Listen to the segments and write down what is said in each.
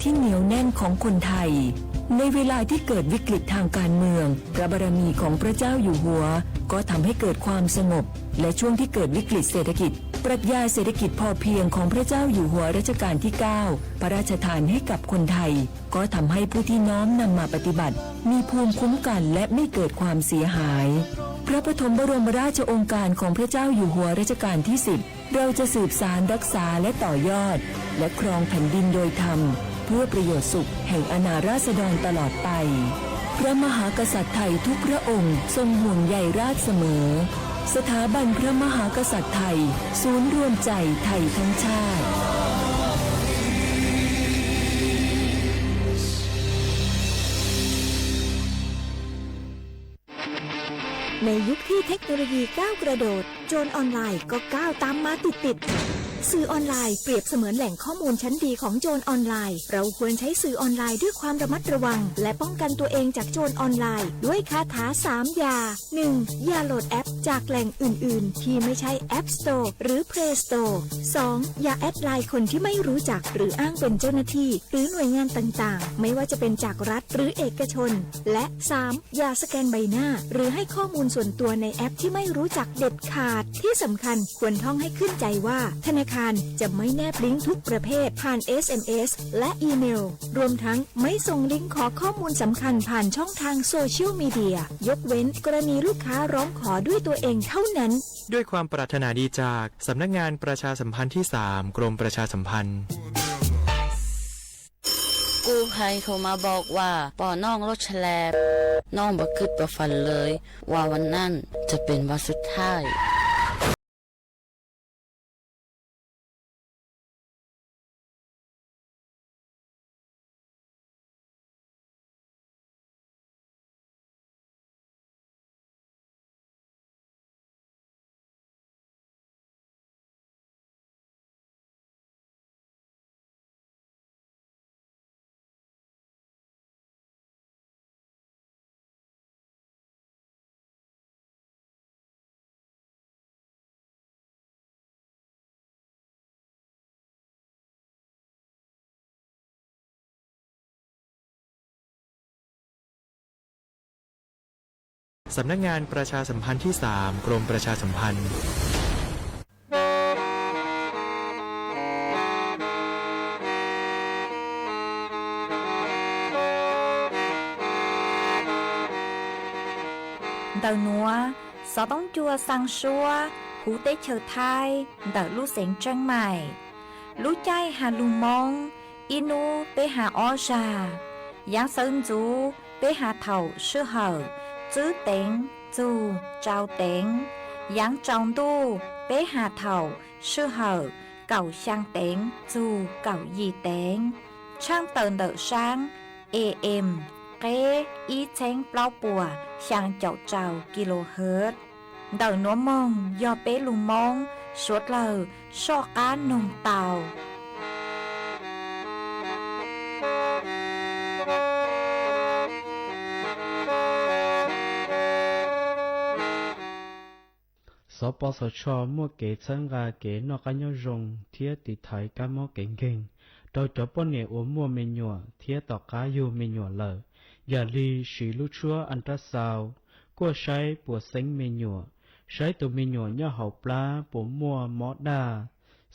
ที่เหนียวแน่นของคนไทย ในเวลาที่เกิดวิกฤตทางการเมือง พระบารมีของพระเจ้าอยู่หัว ก็ทำให้เกิดความสงบ และช่วงที่เกิดวิกฤตเศรษฐกิจ ปรัชญาเศรษฐกิจพอเพียงของพระเจ้าอยู่หัวรัชกาลที่ เก้า พระราชทานให้กับคนไทย ก็ทำให้ผู้ที่น้อมนำมาปฏิบัติ มีภูมิคุ้มกันและไม่เกิดความเสียหาย พระปฐมบรมราชโองการของพระเจ้าอยู่หัวรัชกาลที่ สิบ เราจะสืบสานรักษาและต่อยอด และครองแผ่นดินโดยธรรม เพื่อประโยชน์สุขแห่งอาณาราษฎรตลอดไป พระมหากษัตริย์ไทยทุกพระองค์ทรงห่วงใยราษฎรเสมอ สถาบันพระมหากษัตริย์ไทย ศูนย์รวมใจไทยทั้งชาติ ในยุคที่เทคโนโลยีก้าวกระโดด โจรออนไลน์ก็ก้าวตามมาติดๆ สื่อออนไลน์เปรียบเสมือนแหล่งข้อมูลชั้นดีของโจรออนไลน์ เราควรใช้สื่อออนไลน์ด้วยความระมัดระวัง และป้องกันตัวเองจากโจรออนไลน์ ด้วยคาถาสามอย่า หนึ่ง อย่าโหลดแอปจากแหล่งอื่นๆ ที่ไม่ใช่ App Store หรือ Play Store สอง อย่าแอดไลน์คนที่ไม่รู้จัก หรืออ้างเป็นเจ้าหน้าที่ หรือหน่วยงานต่างๆ ไม่ว่าจะเป็นจากรัฐหรือเอกชน และ สาม อย่าสแกนใบหน้า หรือให้ข้อมูลส่วนตัวในแอปที่ไม่รู้จักเด็ดขาด ที่สำคัญควรท่องให้ขึ้นใจว่า ธนาคารจะไม่แนบลิงก์ทุกประเภทผ่าน เอส เอ็ม เอส และอีเมล รวมทั้งไม่ส่งลิงก์ขอข้อมูลสำคัญผ่านช่องทางโซเชียลมีเดีย ยกเว้นกรณีลูกค้าร้องขอด้วยตัวเองเท่านั้น ด้วยความปรารถนาดีจากสำนักงานประชาสัมพันธ์ที่ สาม กรมประชาสัมพันธ์ กู้ภัยโทรมาบอกว่าปอน้องรถแฉลบ น้องบ่คิดบ่ฝันเลย ว่าวันนั้นจะเป็นวันสุดท้าย สำนักงานประชาสัมพันธ์ที่ สาม กรมประชาสัมพันธ์ Ntawm nuav, xov tooj cua xaa suab huv teb chaws Thaib ntawm lub xeev Tseeb Maim. Lub caij has lug Moob, ib nub peb has ob zag. Yaav sawv ntxuv peb has thaum sij hawm tswb teev txug tsau teev. Yaav tsaus ntuj peb has thaum sij hawm kaum xyaa teev txug kaum yim teev. Tshaaj tawm ntawm saab A M, qeb ib txheeb plaub puas xyaa caum rau kilohertz. Ntawm nuav moog yog peb lug Moob suav dlawg soj qaab noog tau. Xov Pov Xov Tsho muaj kev txhawb nqa kev noj qab nyob zoo thiab tiv thaiv kab mob kev nkeeg rau cov poj niam uas muaj me nyuam thiab tom qab yug me nyuam lawm, yam li siv lub tshuab ultrasound, kuaj saib puas xeeb me nyuam, saib tus me nyuam nyob hauv plab puas muaj mob daj,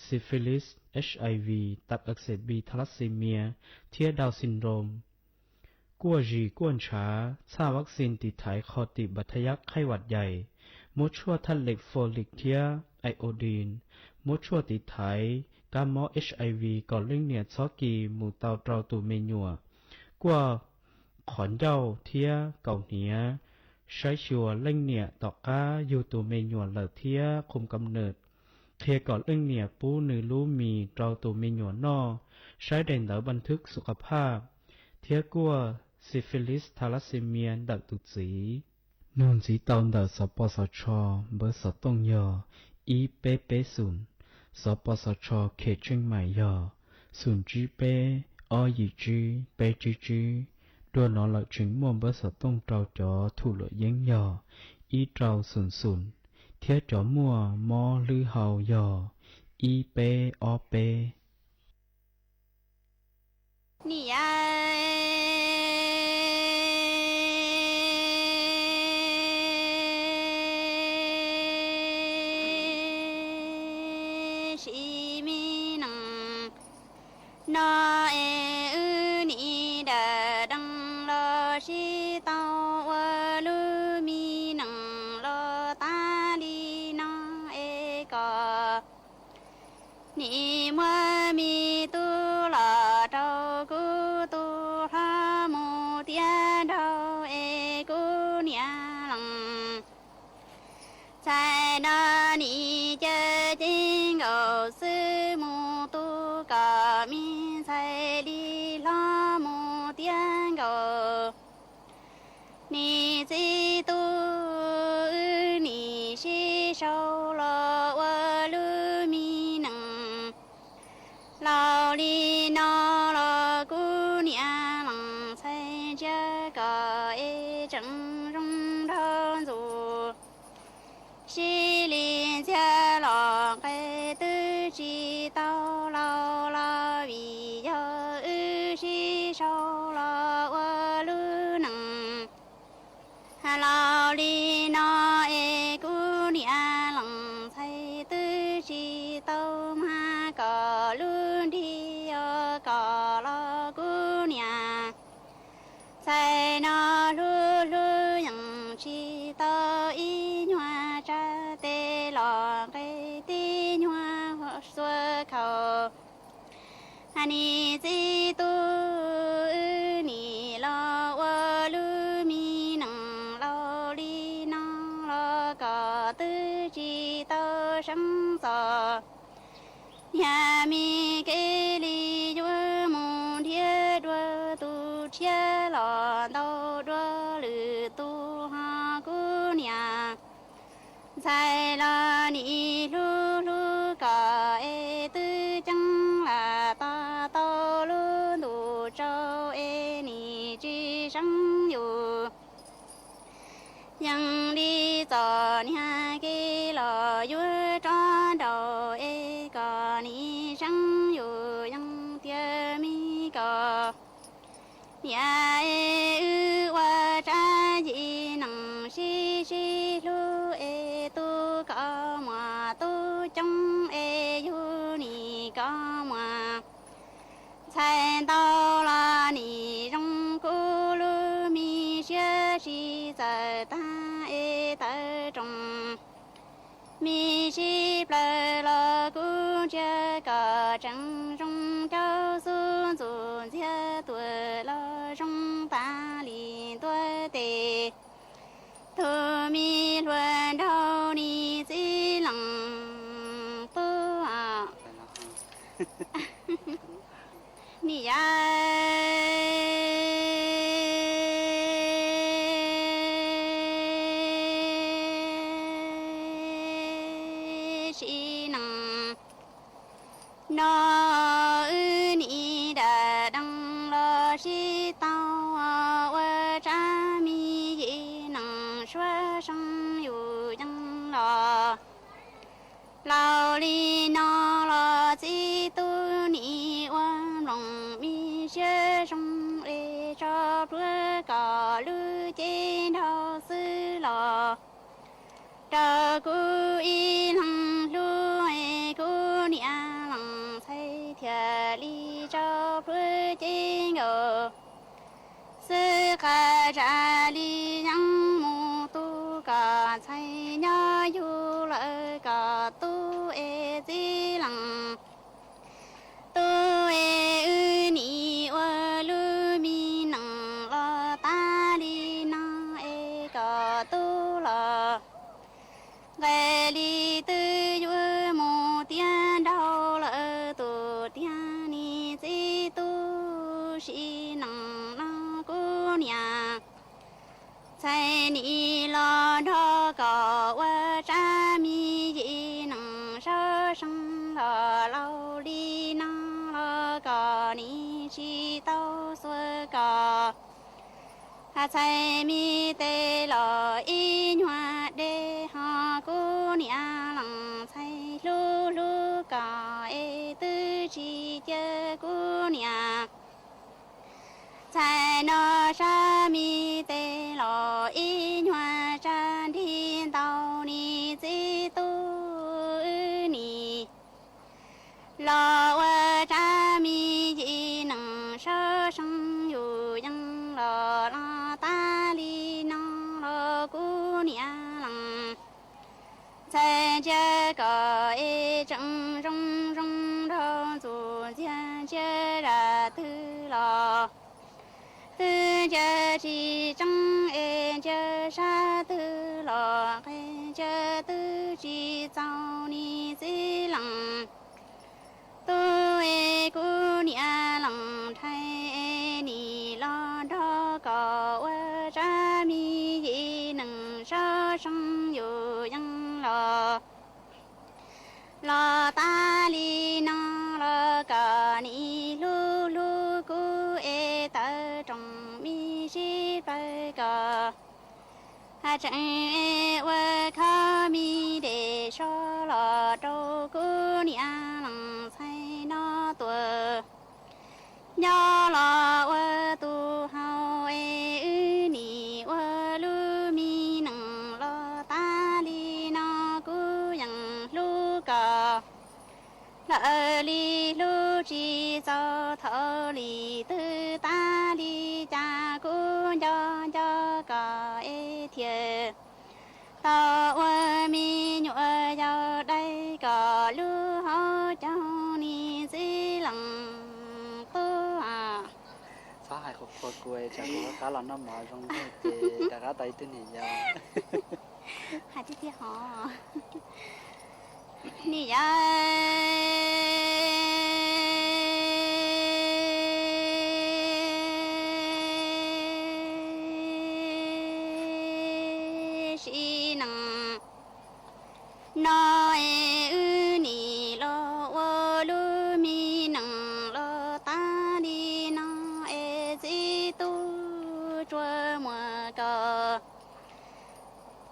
syphilis, H I V, tạp aqsệt bi thalassemia thiab Down syndrome. Kuaj zis kuaj ntshav, txhaj vaccine tiv thaiv qho tim bacteria khaib vam yais, muab tshuaj thaj lem folic thiab iodine, muab tshuaj tiv thaiv kab mob H I V kom leej niam txhob kis mus tau rau tus me nyuam. Kuaj qhov ncauj thiab kaus hniav, saib xyuas leej niam tom qab yug tus me nyuam lawm thiab qhum kam nws, qhia kom leej niam pub nws lub mis rau tus me nyuam noj, saib daim ntawv ban thwb xu qas phaj, thiab kuaj syphilis thalassemia ntawm tus txiv. Nug ntxiv tau ntawm Xov Pov Xov Tsho, npawb xov tooj yog ib peb peb xoom. Xov Pov Xov Tsho khem tseej maim yog xoom tsib peb ob yim tsib peb tsib tsib. Dua no lawm tseem muaj npawb xov tooj rau cov thum luam yeeb yog ib rau xoom xoom, thiab cov muaj mob hlwb hau yog ib peb ob peb. Niam yau, sim me nees no es wb nim dam dees los sib tau ua lub me nees los tas li no es kom nim muab me tub los rau kuv tus hlob mus tiav nraug es kuv niam lees txhais no nim caw ceeb nkaus xwb mus tu kom me ntxhais li hlob mus tiav nkaus. Nim txiv tub wb nim sib sau los ua lub me nees laus li no los kuv niam lees txhais ntsia kom es tseem zoo nraug ntxuv. Sib li ntxhiab los nqe twb tsis tau laus los vim yog wb sib sau los ua lub nees laus li no es kuv niam lees txhais twb tsis tau mag kom lub nrig os kom los kuv niam txhais no hlub hlub yeej tsis tau ib nyuag tsab tes los nqe tib nyuag xuab khaus. Nim txiv tub wb nim los ua lub me nees laus li no los kom twb tsis tau seeb txog niag me kev li yuav mus nrhiav dua tus tshiab los ntau dua lwm tus ho kuv niam ntxhais los nim hlub hlub kom es twb ceeb lam tos tau lub ntuj tsaus es nim tsis seeb yus. Yeej li txom niag kev los yuav rov nraus es kom nim seeb yus yeej tiag me kom niam es wb ua tsab yim nees sib sib hlub es tu kom muaj tub coob es yug nim kom muaj ntxhais ntau los nim zoo kuv lub me siab tsis txawm tag es tawv roos me sib plaws los kuv ntsia kom tseem zoo caub xub ntxuv ntxiag tuam los zoo tas li ntuag tes. Tus me hluas nraug nim txiv lees tub niam yau, sim neej no wb nim dam dees los sib tau ua tsab me yim nees suab seeb yus yeej los laus li no los txiv tub nim ua mloog me siab zoo es tso plhuav kom lub cev nrau xwb los rau kuv ib leeg hlub es kuv niam lees txhais thiaj li tso plhuav ceeb nkaus xwb qas zam li yeeb mus tu kom ntxhais nyob yug lawm kom tub es txiv lees tub es wb nim ua lub me nees los tas li no es kom tub los nqe li twb yuav mus tiav nraug lawm tus tiag nim txiv tub sim neej no kuv niam ntxhais nim los nrog kom ua tsab me yim nees sab seeb los laus li no los kom nim tsis tau xuas kom ntxhais me tes los ib nyuag dej ho kuv niam lees txhais hlub hlub kom es twb tsis cia kuv niam No sab me tes los ib nyuag sab nrig ntau, nim txiv tub wb nim los ua tsab me yim neeg sab seej yus yeej los los tas li no los kuv niam lees ntxhais ntsia kom es tseem zoo zoo nraug ntxuav ntxiag ntsia zam twg los twb ntsia tsis tseeb es ntsia sab twg los qe ntsia twb tsis txaus nim txiv lees tub es kuv niam lees ntxhais es nim los nrog kom ua tsab me yim neeg sab seej yus yeej los los tas li no los kom nim hlub hlub kuv es tawm roos me sib plaws kom tseem ua khob me dej sov los rau kuv niam lees ntxhais no tuaj nyob los ua tus hau es wb nim ua lub me neej los tas li no kuv yeej hlub kom lawv li hlub tsis txaus thaum li twg tas li cas kuv nco nco kom es thiaj tau ua me nyuam yaus dai kom lub hauv caug nim txiv lees tub. Txhob hais qhuas qhuas kuv, tsam kuv rov qab los noj mov zoo nraug ces rov qab tau ib tug niam yau. Hais tiag tiag hov. Niam yau sib neej no es wb nim los ua lub me neej los tas li no es txiv tub tsuas muaj koj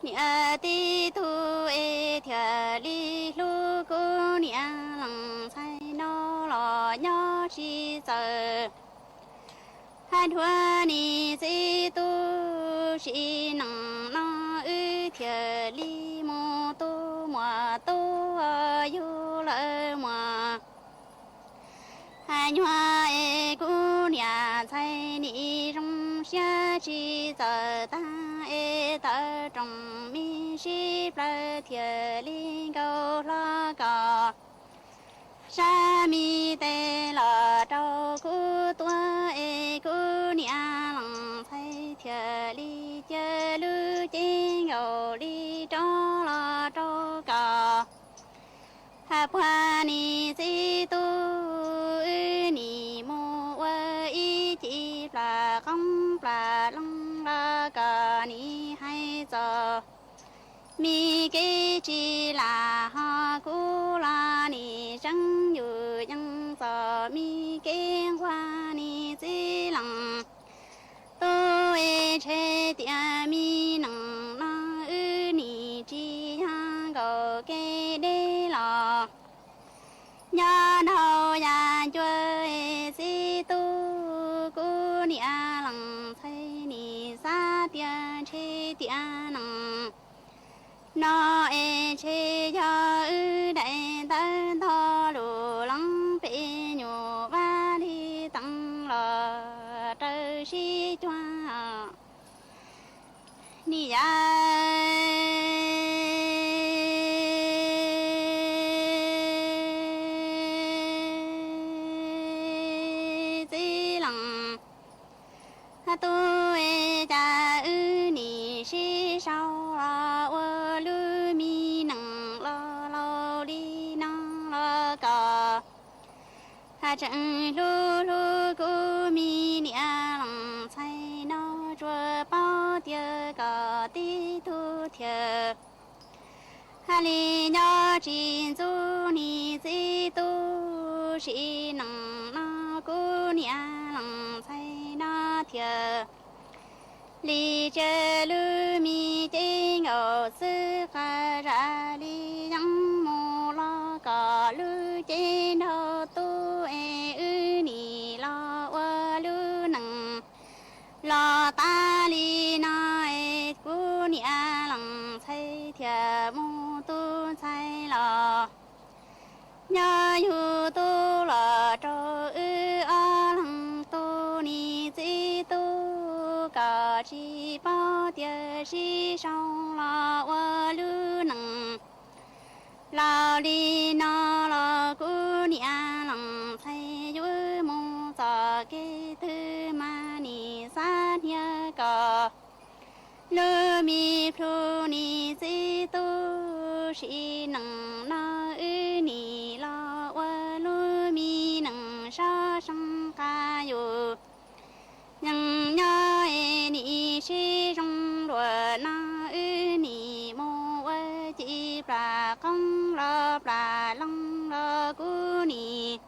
niam tib tug es thiaj li hlub kuv niam lees ntxhais no los nyob tsis txawj. Hais dua nim txiv tub sib neej no wb thiaj li mus tu muam tub yug lawv muam. Hais nyuag es kuv niam ntxhais nim zoo siab tsis txawj tag es tawm roos me sib plaws thiaj li nkaus hlo kom sab me tes los rau kuv tuaj es kuv niam lees ntxhais thiaj li cia lub cev nkaus li rov los rau kom hais puag nim txiv tub wb nim mus ua ib ce plas qoob plas loo los kom nim hais txog me kev tsis lam ho kuv los nim tseeb yus yeej txog me kev nquag nim txiv lees tub es ntshe tias me neej no wb nim tsis yog nkaus kev deb los nyob dhau yav ncua es txiv tub kuv niam lees ntxhais nim xav tias ntshe tias neej no es ntshe yog wb daim ntawv ntog lus leej pem nyuam vaj li teev los raws sib cuag niam yau txiv lees tub es cas wb nim sib sau los ua lub me neej los laus li no los kom tseem hlub hlub kuv me niam lees ntxhais no tsuas paub tias kom tib tug thiaj hais li nyob tsis ntxub nim txiv tub sib neej no kuv niam lees ntxhais no thiaj li cia lub me cev nkaus xwb qab zaj li yeej mus los kom lub cev nraug tub es wb nim los ua lub neej Tag li no es kuv niam leej ntxhais thiaj mus tu ntxhais los, nyob yug tub los rau wb ob leeg tub, nim txiv tub koj tsis paub tias sib zoo los ua lub neej. Laus li no los kuv niam leej ntxhais yuav mus txoj kev twg mas nim xav hnia koj lub me plhu, nim txiv tub. Sim neej no wb nim los ua lub me neej sab seev qab yus yeej nyob es nim sib zoo dua no, wb nim mus ua ci plam qoob los plam loo los kuv nim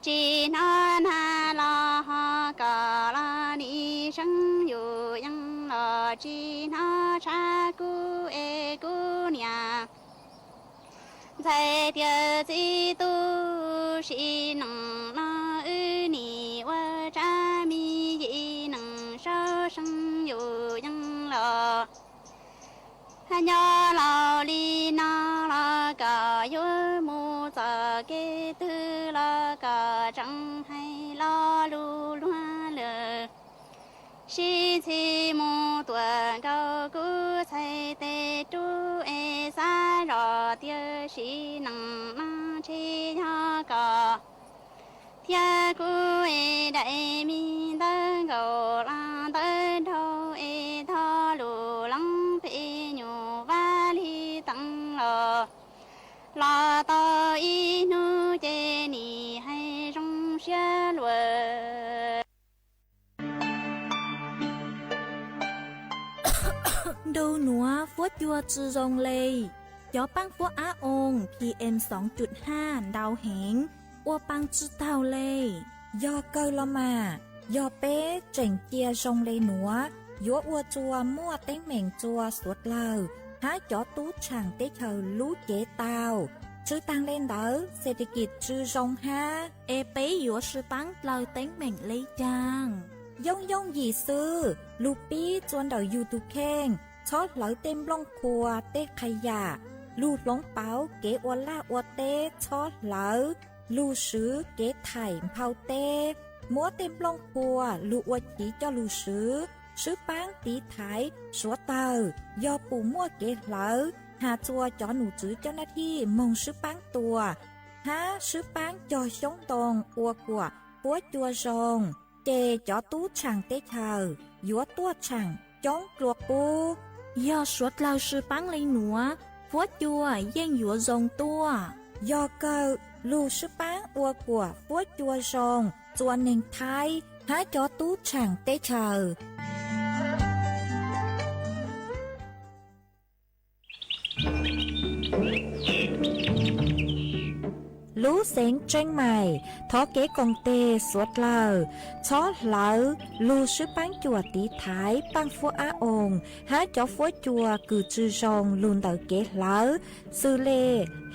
tsis hnov nag los ho koj los nim seev yus yees los tsis hnov tshav kub es kuv niam ntxhais tias txiv tub. Sim neej no wb nim ua tsab me yim neej sab seev yus yees los nyob laus li no los koj yuav mus txoj kev twg los koj tseem hais lo lus luag lawm. Sib txhij mus tuaj nkaus kuv txhais tes rub es xav zoj tias sim neej no ntshe yog koj thiab kuv es daim me ntawv nkaus los ntawv nraug es tog lus leej pem nyuj vaj li teev los, los tau ib hnub ces nim hais zoo siab luaj. Ntu nuav fuab cua tsi zoo le. Cov paab fuab ab oo PM xoov cum haj ntau heev, ua paa tsi taug le. Yog kawg los mas, yog peb tseem cia zoo le nuav, yuav ua txuas muaj teeb meem txuas suav dlawg hab cov tub tshaam teb chaws lub cev tau. Tsi taag le ntawd, xes tes kis tsi zoo hab, es peb yuav sib paab dlawg teeb meem le caag? Yooj yooj yim xwb, lug pib txua ntawm yug tug kheej, txhob hlawv tej nplooj qhuas tej qha yam, lug hloov pauv kev ua laj ua teb, txhob hlawv, lug swv kev thaim nphau teb, muab tej nplooj qhuas lug ua chiv coj lug swv, sib paab tiv thaiv suav dlawg. Yog pum muaj kev hlawv, has txua cov num tswv coj nab thij moog sib paab tua hab sib paab cog xyoob ntoo ua kuam fuab cua zoo, ces cov tub tshaam teb chaws yuav tuaj tshaam coob dlua qub. Yog suav dlawg sib paab le nuav, fuab cua yeej yuav zoo tuaj. Yog kawg, lug sib paab ua kuam fuab cua zoo txua neeg Thaib hab cov tub tshaam teb chaws. Lub xeev Tseeb Maim thov kev koom teg suav dlawg txhob hlawv, lug sib paab cuam tiv thaiv paaj fuab ab oo hab cov fuab cua kws tsi zoo lug ntawm kev hlawv, xws le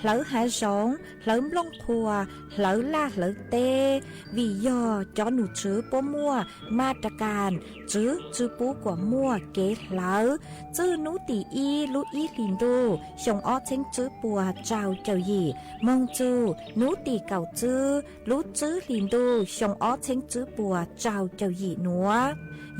hlawv hav zoov, hlawv nplooj qhuas, hlawv laj hlawv teb, vim yog cov num tswv puab muaj ma ra kas tswv tsi pub kuas muaj kev hlawv. Txwj nub tim ib lub ib hlis ntuj xyoo ob txheeb tswb puas rau caum yim moog txug nub tim kaum tswb lub tswb hlis ntuj xyoo ob txheeb tswb puas rau caum yim nuav.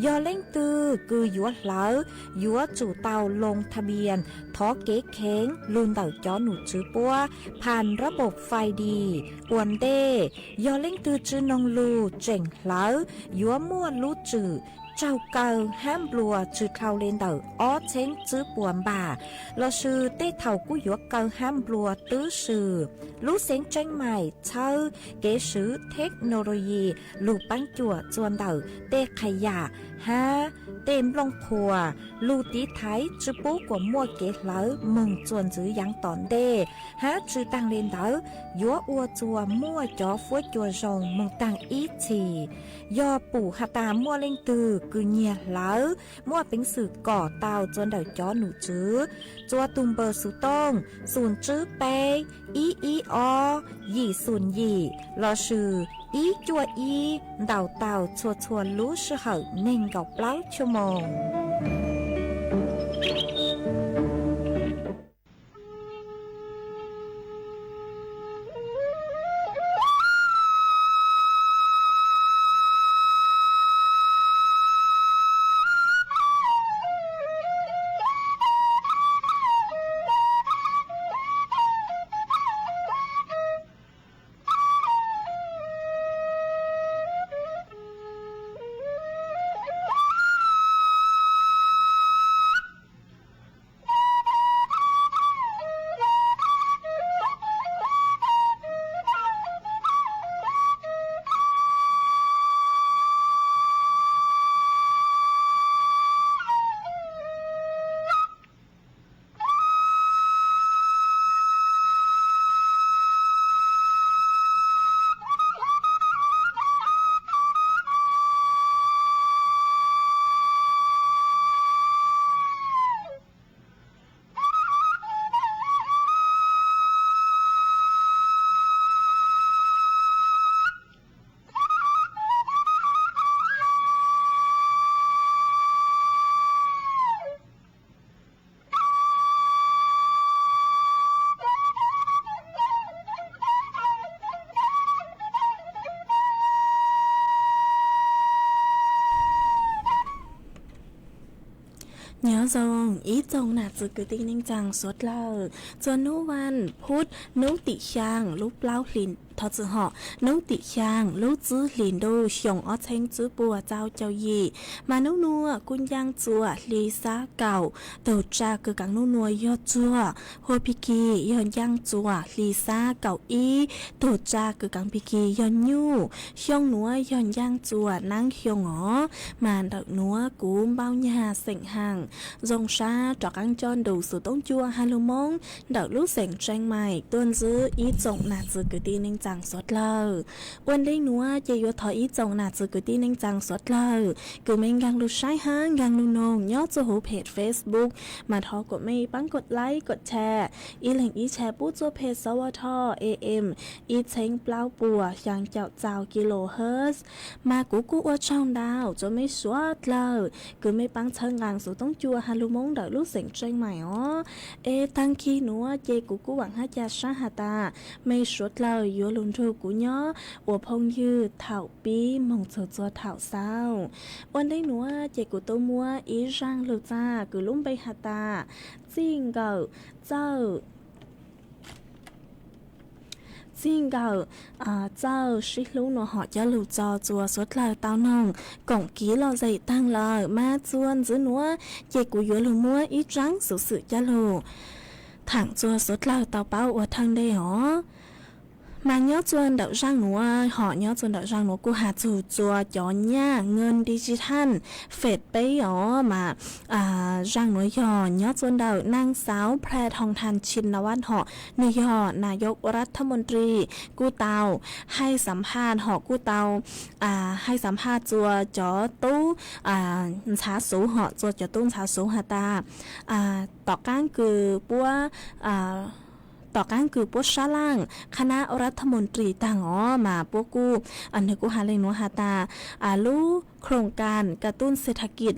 Yog leej twg kws yuav hlawv, yuav tsum tau loo tha npias thov kev kheev lug ntawm cov num tswv puab phas rab npauj fais dis ua ntej. Yog leej twg tsi noog lug tseem hlawv, yuav muaj lub tswm raug kaw hab nplua tsi dhau le ntawm ob txheeb tswb puas npam lossis tej thaum kuj yuav kaw hab nplua twb swm. Lub xeev Tseeb Maim txhawb kev swv theknoloyi lug paab cuam txua ntawm tej qha yam hab tej nplooj qhuas lug tiv thaiv tsi pub kuas muaj kev hlawv moog txuas ntxiv yaav tom ntej, hab tsi taag le ntawd yuav ua txuas muaj cov fuab cua zoo moog taag ib txhis. Yog pum has tas muaj leej twg kws nyiag hlawv, muaj peev xwm kom tau txua ntawm cov num tswv txua tug npawb xuv tooj xoom tswb peb, ib ib ob, yim xoom yim lossis ib cuaj ib ntaus tau txhua txhua lub sij hawm nees nkaum plaub cuaj moos. Nyob zoo ib tsoom nam txiv kwv tij neej tsaa suav dlawg, txua nub vaj phuv nub tim xyaa lub plaub hli, thov txim hom, nub tim xyaa lub tsib hlis ntuj xyoo ob txheeb tsib puas tsau caum yim, mas nub nuav kuj ncaaj txuas hli xab kaum, tug tsa kws kaam nub nuav yog tsuag, hua pig kig yog ncaaj txuas hli xab kaum ib, tug tsa kws kaam pig kig yog nyuj, xyoo nuav yog ncaaj txuas naab xyoo os, mas ntawm nuav kuv npauj nyag xeem haam zoo sab rov qaab coj nrug xuv toob cua has lug Moob ntawm lub xeem Tseeb Mais tuaj ntsib ib tsoom nam txiv kwv tij neej tsaa suav dlawg. Ua ntej nuav ces yuav thov ib tsoom nam txiv kwv tij neej tsaa suav dlawg kws mej nkaag lug saib hab nkaag lug noog nyob txuj huv peg Facebook, mas thov kuas mej paab kov like kov share, ib leeg ib share pub txuj peg S W T A M ib txheeb plaub puas xyaa caum txaus kilohertz. Mas kuv kuj ua tsaug ntau rua mej suav dlawg kws mej paab txhawb nqaa xuv toob cua has lug Moob ntawm lub xeem Tseeb Mais os. Es taag kig nuav ces kuv kuj vaam hab ca sab has tas mej suav dlawg yuav lug nrug kuv nyob ua phooj ywg thaum pib moog txug txua thaum xaus. Ua ntej nuav ces kuv tub muab ib zaaj lug txag kws lub npe has tas Txij Nkawm Txawj Txij Nkawm Txawj Sib Hlub nuav hom coj lug tso txua suav dlawg tau noog koom kiv lom zem taag lawm. Mas txua ntxiv nuav ces kuv yuav lug muab ib zaaj xuv xwm coj lug thaam txua suav dlawg tau paub ua thawj ntej os. Mas nyob txua ntawm zaaj nuav hom nyob txua ntawm zaaj nuav kuj has txug txua cov nyaj nkees digital fas peb os. Mas zaaj nuav yog nyob txua ntawm Naag Xauv Phas Thoo Than Chin Navas hom nwg yog Nayok Rathmantri kuj tau hais xam phaj hom kuj tau hais xam phaj txua cov tub ntxhav xuv hom txua cov tub ntxhav xuv has tas tom qaab kws puab tom qaab kws puab sab laaj khab nab ua rathmantri taag os mas puab kuj nwg kuj has le nuav has tas lub โครงการกระตุ้นเศรษฐกิจ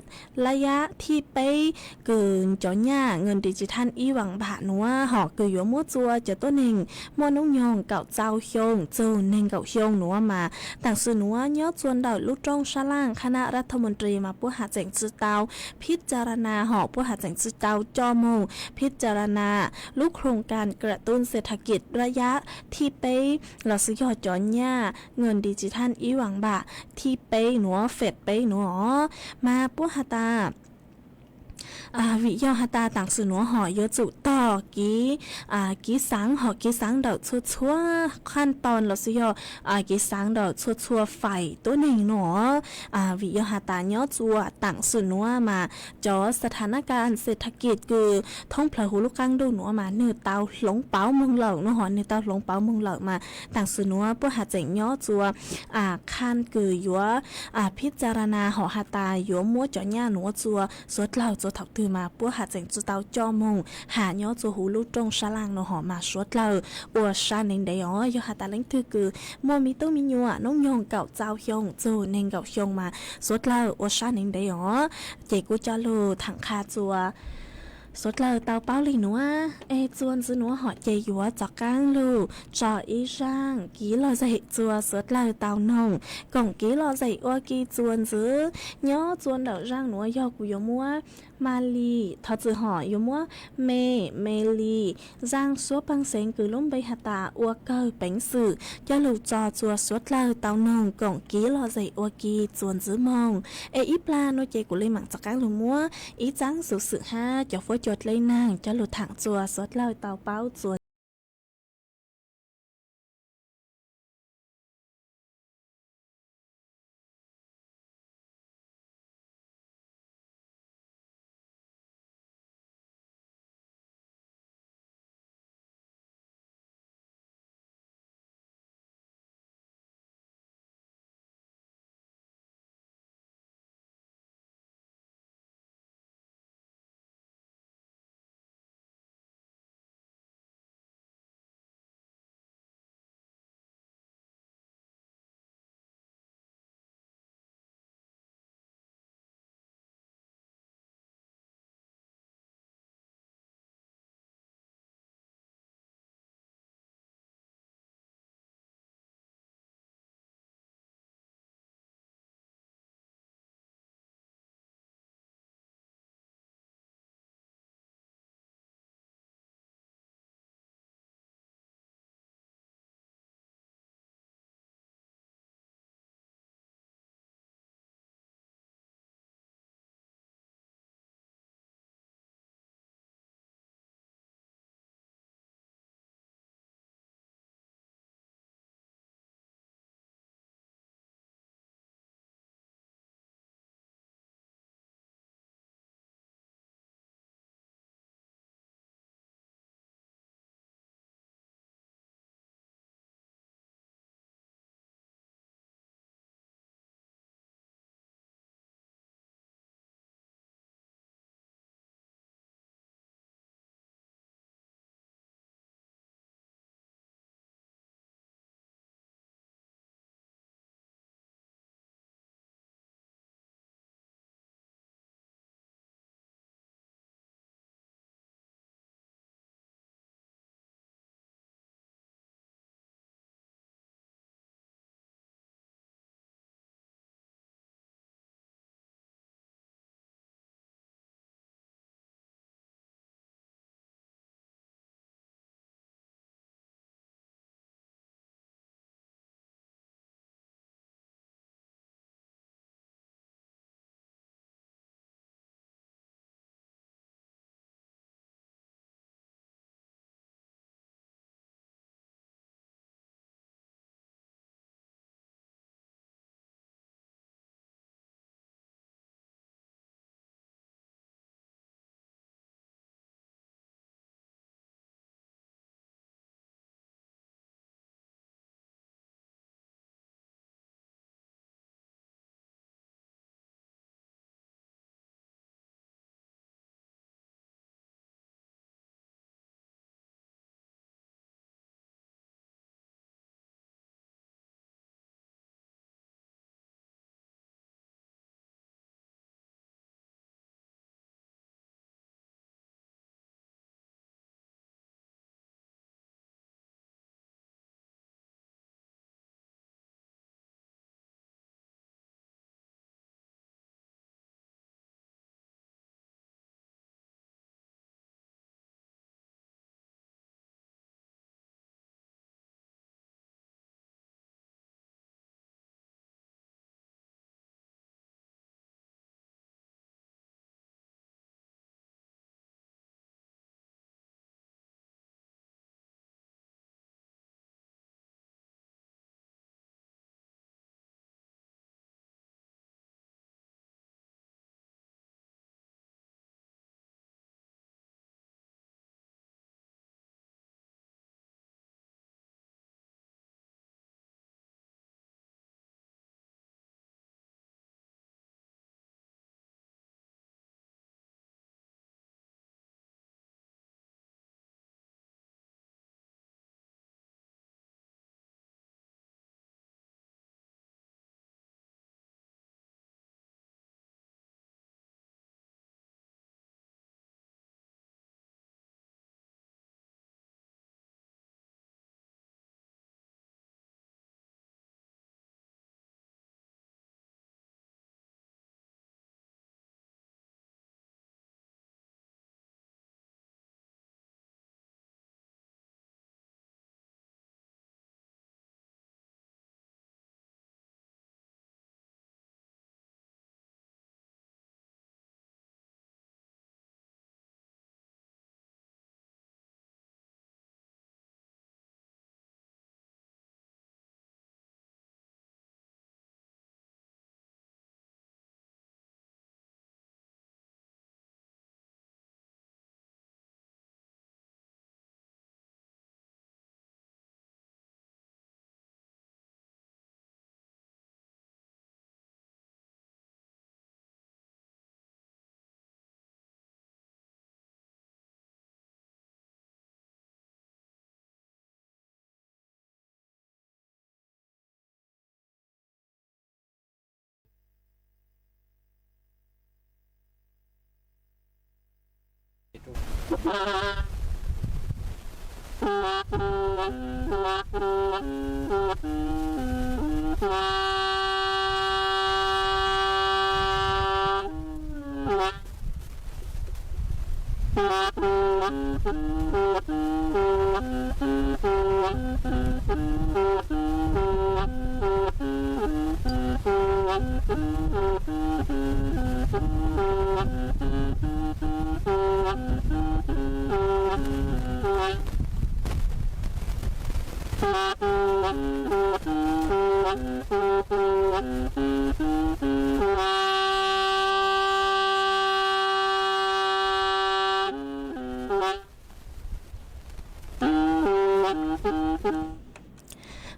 ระยะที่แปด kws cov nyaj nkees digital ib vas npam nuav hom kws yuav muab txua cov tuab neeg muaj noob nyoog kaum txaus xyoo txug neeg nkaum xyoo nuav mas taam sim nuav nyob txua ntawm lub rooj sab laaj khab nab ua rathmantri mas puab has tseem tsi tau phib ca ra na hom puab has tseem tsi tau coj moog phib ca ra na lub โครงการกระตุ้นเศรษฐกิจระยะที่แปด lossis yog cov nyaj nkees digital ib vas npam thib peb nuav fas peb nuav os. Mas puab has tas vim yog has tas taam sim nuav hom yuav tsum tog kiv, kiv xaav hom kiv xaav ntawm txhua txhua khaj toos lossis yog kiv xaav ntawm txhua txhua faim tuab neeg nuav Vim yog has tas nyob tsua taam sim nuav mas cov sa tha nab ka xes tha kis kws thoob plawg huv lub qaab ntuj nuav mas nwg tau hloov pauv moog lawm no hov, nwg tau hloov pauv moog lawm mas taam sim nuav puab has tseem nyob tsua qha kws yuav phib ca ra na hov has tas yuav muab cov nyaj nuav tsua suav dlawg tsua thaum twg mas puab has tseem tsi tau coj moog has nyob tsua huv lub rooj sab laaj no hov mas suav dlawg ua sab ntev ntev os. Yog has tas leej twg kws muaj me tub me nyuam noob nyoog kaum txaus xyoo txug neeg nkaum xyoo mas suav dlawg ua sab ntev ntev os. Ces kuv coj lug thaam qha tsua suav dlawg tau paub le nuav es tsua ntxiv nuav hov ces yuav rov qaab lug tso ib zaaj kiv lom zem tsua suav dlawg tau noog koom kiv lom zem ua ke tsua ntxiv. Nyob tsua ntawm zaaj nuav yog kuv yuav muab ma li, thov txim hov, yuav muab me, me li, zaaj suab peeg xeev kws lub npe has tas ua kawg peev xwm coj lug tso tsua suav dlawg tau noog koom kiv lom zem ua ke tsua ntxiv moog. Es ib plag nuav ces kuv le maam rov qaab lug muab ib txaab xuv xwm hab cov fuab cua dleb naag coj lug thaam tsua suav dlawg tau paub tsua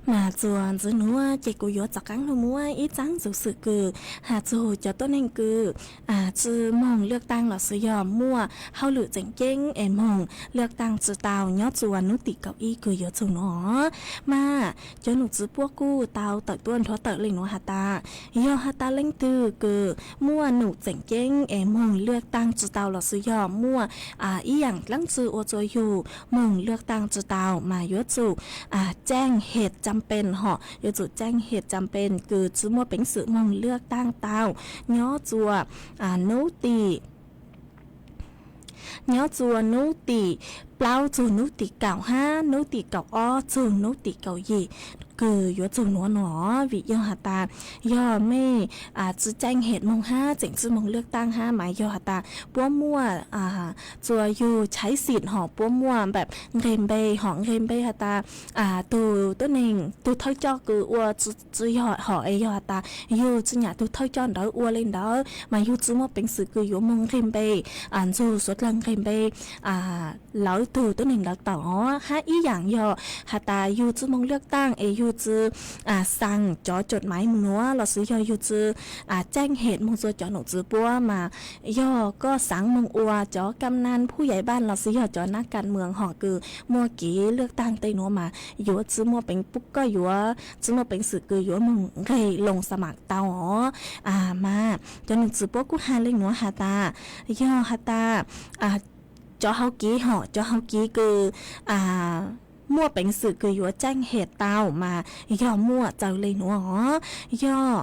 Mas txuas ntxiv nuav ces kuv yuav rov qaab lug muab ib txaab xuv xwm kws has txug cov tuab neeg kws tsi moog lwaj taaj lossis yog muaj hauj lwm tseem ceeb es moog lwaj taaj tsi tau nyob txuas nub tim kaum ib kws yuav txug nuav. Mas cov num txwv puab kuj tau tawm tuaj nrhuav tawm le nuav has tas, yog has tas leej twg kws muaj num tseem ceeb es moog lwaj taaj tsi tau lossis yog muaj ib yaam dlaab tsi ua rua yug moog lwaj taaj tsi tau mas yuav tsum caij hej cam pes hom, yuav tsum caij hej cam pes kws tsi muaj peev xwm moog lwaj taaj tau nyob txuas nub tim nyob txuas nub tim plaub txug nub tim kaum hab nub tim kaum ob txug nub tim kaum yim kws yuav txug nuav no. Vim yog has tas yog mej tsi caij hej moog hab tseem tsi moog lwaj taaj hab mas yog has tas puab muaj txuas yug chaiv xim hom puab muaj npam nqeg npe hom nqeg npe has tas tug tuab neeg tug thawj coj kws ua tsi yog hom es yog has tas yug tsi nyam tug thawj coj ntawd ua le ntawd mas yug tsi muaj peev xwm kws yuav moog nqeg npe ntxug suav dlawg nqeg npe lawv tug tuab neeg ntawd tau os. Hab ib yaam yog has tas yug tsi moog lwaj taaj es yug tsi xaa cov coj mav moog nuav lossis yog yug tsi caij hej moog txuas cov num txwv puab mas yog koj xaav moog ua cov kam naj phuj yaiv npaaj lossis yog cov nab kas mwm hom kws muaj kev lwaj taaj tej nuav mas yuav tsi muaj peev, koj yuav tsi muaj peev xwm kws yuav moog nqeg loo xa mam tau os. Mas cov num txwv puab kuj has le nuav has tas, yog has tas cov hauv kev hom cov hauv kev kws muaj peev xwm kws yuav caij hej tau mas yog muaj txawv le nuav os. Yog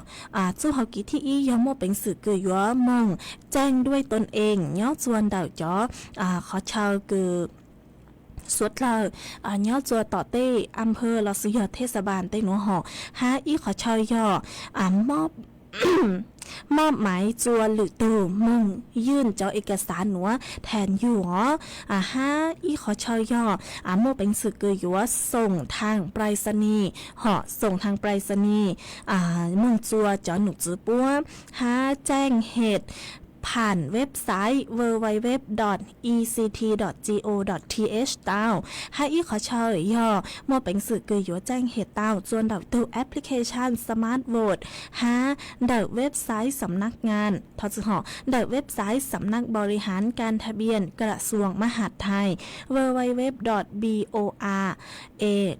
txuj hauv kev thib ib yog muaj peev xwm kws yuav moog caij duaj tau ees nyob txuas ntawm cov qhov chaw kws suav dlawg nyob txuas tom tej a phawv lossis yog thej xa npas tej nuav hom. Hab ib qhov chaw yog mob maiv txuas lwm tug moog ywj cov ekasav nuav thaas yug os. Hab ib qhov chaw yog muaj peev xwm kws yuav xoom thaag prais xa nis hom xoom thaag prais xa nis moog txuas cov num txwv puab hab caij hej phaav website www dot ect dot co dot th tau. Hab ib qhov chaw yog muaj peev xwm kws yuav caij hej tau txuas ntawm tug application Smart Vote hab ntawm website xam nab ngas, thov txwv hom, ntawm website xam nab bori haav kas tha bian kas xuas mab has thais www dot boa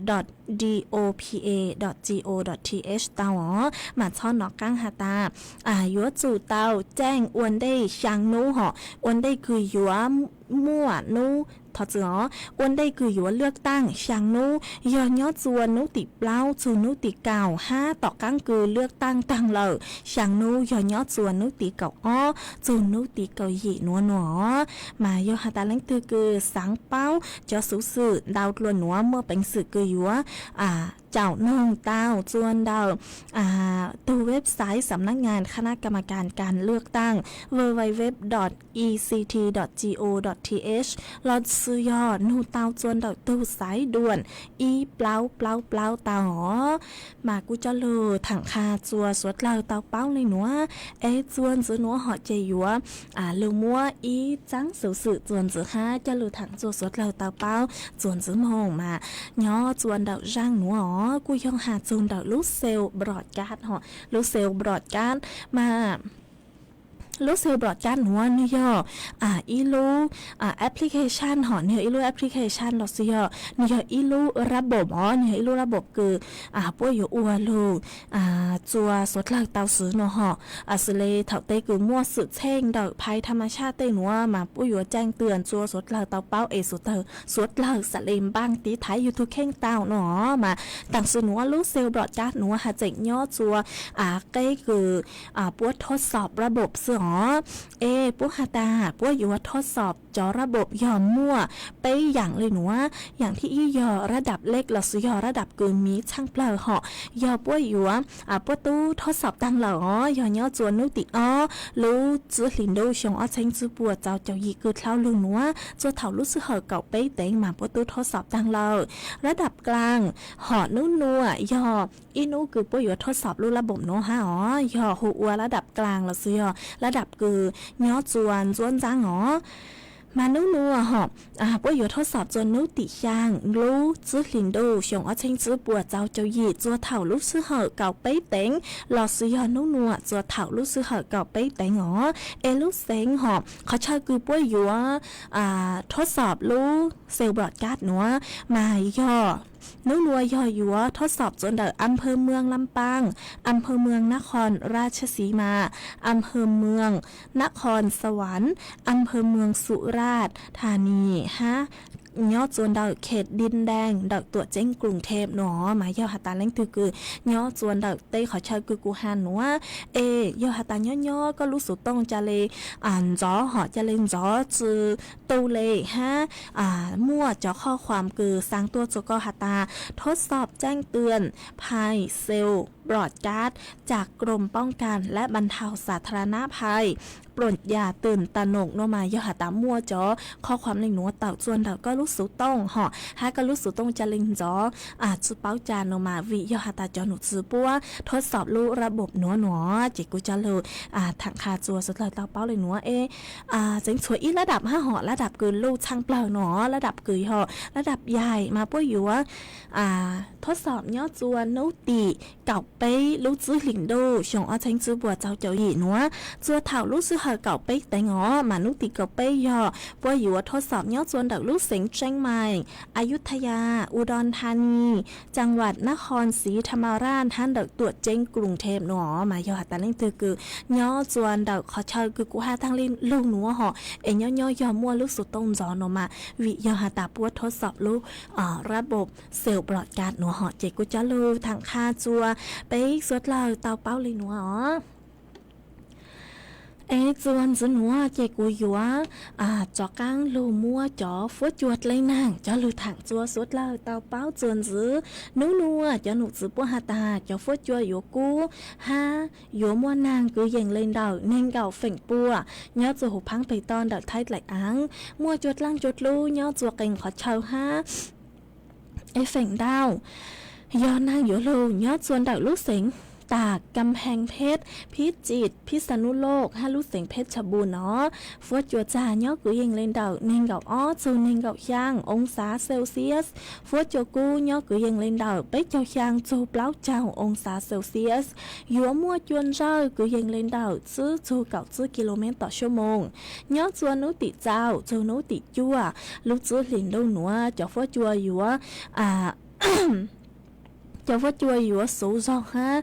dot dopa dot co dot th tau os. Mas txhob nov qaab has tas yuav tsum tau caij ua ntej xyaa nub hom ua ntej kws yuav muaj nub, thov txwv os, ua ntej kws yuav lwaj taaj xyaa nub yog nyob txuas nub tim plaub txug nub tim kaum hab tom qaab kws lwaj taaj taag lawm xyaa nub yog nyob txuas nub tim kaum ob txug nub tim kaum yim nuav no. Mas yog has tas leej twg kws xaav paub cov xuv xwm ntau dlua nuav muaj peev xwm kws yuav caum noog tau txuas ntawm tug website xam nab ngas khab nab kam mas kas kas lwaj taaj www dot ect dot co dot th lossis yog nug tau txuas ntawm tug xaiv duam ib plaub plaub plaub tau os. Mas kuv coj lug thaam qha txuas suav dlawg tau paub le nuav, es txuas ntxiv nuav hom ces yuav lug muab ib txaab xuv xwm txuas ntxiv hab coj lug thaam txuas suav dlawg tau paub txuas ntxiv moog mas nyob txuas ntawm zaaj nuav os kuj yog has txug ntawm lub cell broadcast hom, lub cell broadcast mas lub Sales Broadcast nuav nwg yog ib lub application hom, nwg yog ib lub application los sis yog nwg yog ib lub rab npoom os, nwg yog ib lub rab npoom kws puab yuav ua lug txua suav dlawg tau swv no hom. Xws le thaum tej kws muaj xwm txheej ntawm phais tha mas shaj tej nuav mas puab yuav caj twm txua suav dlawg tau paub es suav dlawg xav le npaaj tiv thaiv yug tug kheej tau no mas tam sim nuav lub Sales Broadcast nuav has tseem nyob txua qeb kws puab thab xom rab npoom xwb os. Es puab has tas puab yuav thab xom cov rab npoom yog muaj peb yaam le nuav. Yaam thib ib yog rab dam lej los sis yog rab dam kws miv txhaaj plawg hom, yog puab yuav puab tub thab xom taag lawm os, yog nyob txua nub tim ob lub tsib hlis ntuj xyoo ob txheeb tsib puas txaus caum yim kws dlhau lug nuav txua thaum lub sij hawm kaum peb teev mas puab tub thab xom taag lawm. Rab dam klaas hom nub nuav yog ib nub kws puab yuav thab xom lub rab npoom nuav hab os, yog hu ua rab dam klaas los sis yog rab dam kws nyob txua ntxuab ntxaab os. Mas nub nuav hom puab yuav thab xom txua nub tim xyaa lub tsib hlis ntuj xyoo ob txheeb tsib puas txaus caum yim txua thaum lub sij hawm kaum peb teev los sis yog nub nuav txua thaum lub sij hawm kaum peb teev os. Es lub xeev hom qhov chaw kws puab yuav thab xom lub Sales Broadcast nuav mas yog nub nuav yog yuav thab xom txua ntawm อำเภอเมืองลำปาง, อำเภอเมืองนครราชสีมา, อำเภอเมืองนครสวรรค์, อำเภอเมืองสุราษฎร์ธานี hab nyob txua ntawm เขตดินแดง ntawm tuam ceeb กรุงเทพ no. Mas yog has tas leej twg kws nyob txua ntawm tej qhov chaw kws kuv has nuav, es yog has tas nyob nyob koj lub xuv tooj ca le ntxov hom ca le ntxov tsi tu le hab muaj cov qhov khuam kws xaa tuaj txua koj has tas ทดสอบแจ้งเตือนภัย Sales Broadcast จากกรมป้องกันและบรรเทาสาธารณภัย ปลดยาตื่นตระหนก no mas yog has tas muaj cov qhov khuam le nuav tawm txua ntawm koj lub xuv tooj hom hab koj lub xuv tooj ca le ntxov tsi paub ca no mas vim yog has tas cov num txwv puab thab xom lub rab npoom nuav no ces kuv coj lug thaam qha txua suav dlawg tau paub le nuav es tseev txhua ib rab dam hab hom rab dam kws luj txhaaj plawg no rab dam kws yog rab dam yaim mas puab yuav thab xom nyob txua nub tim kaum peb lub tsib hlis ntuj xyoo ob txheeb tsib puas txaus caum yim nuav txua thaum lub sij hawm kaum peb teev os. Mas nub tim kaum peb yog puab yuav thab xom nyob txua ntawm lub xeev Tseeb Mais, Ayutthaya, Udon Thani, จังหวัดนครศรีธรรมราช hab ntawm tuam ceeb กรุงเทพ no. Mas yog has tas leej twg kws nyob txua ntawm qhov chaw kws kuv has taag le lug nuav hom es nyob nyob yog muaj lub xuv tooj ntxov no mas vim yog has tas puab thab xom lub rab npoom Sales Broadcast nuav hom ces kuv coj lug thaam qha txua peb suav dlawg tau paub le nuav os. Es txua ntxiv nuav ces kuv yuav rov qaab lug muab cov fuab cua dlej naag coj lug thaam txua suav dlawg tau paub txua ntxiv. Nub nuav cov num txwv puab has tas cov fuab cua yuav kub hab yuav muaj naag kwv yees le ntawm neeg nkaum feem pua nyob txua huv phaab peg toj ntawm Thaib Dlaim Aav, muaj cua dlaaj cua dlub nyob txua qee qhov chaw hab ib feem ntau. Yog naag yuav lug nyob txua ntawm lub xeev tas Kam Heev Pheb, Phib Tsim, Phib Xa Nub Loj hab lub xeev Pheb Tsha Npum no, fuab cua txag nyob kwv yees le ntawm neeg nkaum ob txug neeg nkaum xyaa oo xav Celsius, fuab cua kub nyob kwv yees le ntawm peb caug xyaa txug plaub caug oo xav Celsius, yuav muaj cua ntsawj kwv yees le ntawm tsib txug kaum tsib ki lo mev tom xuab moos. Nyob txua nub tim txaus txug nub tim cuaj lub tsib hlis ntuj nuav cov fuab cua yuav cov fuab cua yuav xuv zog hab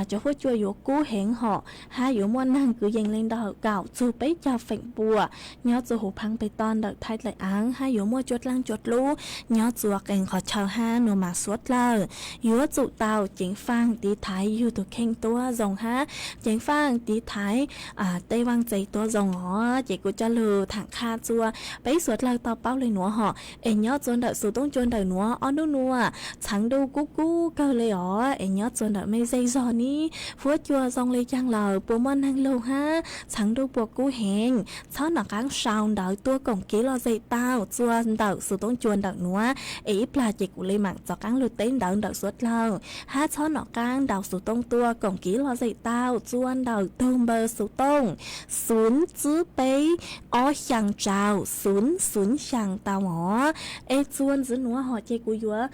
cov fuab cua yuav kub heev hom hab yuav muaj naag kwv yees le ntawm kaum txug peb caug feem pua nyob txua huv phaab peg toj ntawm Thaib Dlaim Aav hab yuav muaj cua dlaaj cua dlub nyob txua qee qhov chaw hab nua mas suav dlawg yuav tsum tau ceev faaj tiv thaiv yug tug kheej tuab zoo hab ceev faaj tiv thaiv tej vaaj tse tuab zoo os. Ces kuv coj lug thaam qha txua peb suav dlawg tau paub le nuav hom. Es nyob txua ntawm xuv tooj cua ntawm nuav ob nub nuav txheev ntuj kub kub kawg le os. Es nyob txua ntawm mej zej zog nib fuab cua zoo le caag lawm, puas muaj naag lug hab txheev ntuj puas kub heev? Txhob nov qaab sau ntawv tuaj koom kev lom zem tau txua ntawm xuv tooj cua ntawm nuav. Es ib plag ces kuv le maam rov qaab lug teb ntawv ntawm suav dlawg hab txhob nov qaab ntaus xuv tooj tuaj koom kev lom zem tau txua ntawm tug npawb xuv tooj xum tsib peb ob xyaa rau xum xum xyaa tau os. Es txua ntxiv nuav hom ces kuv yuav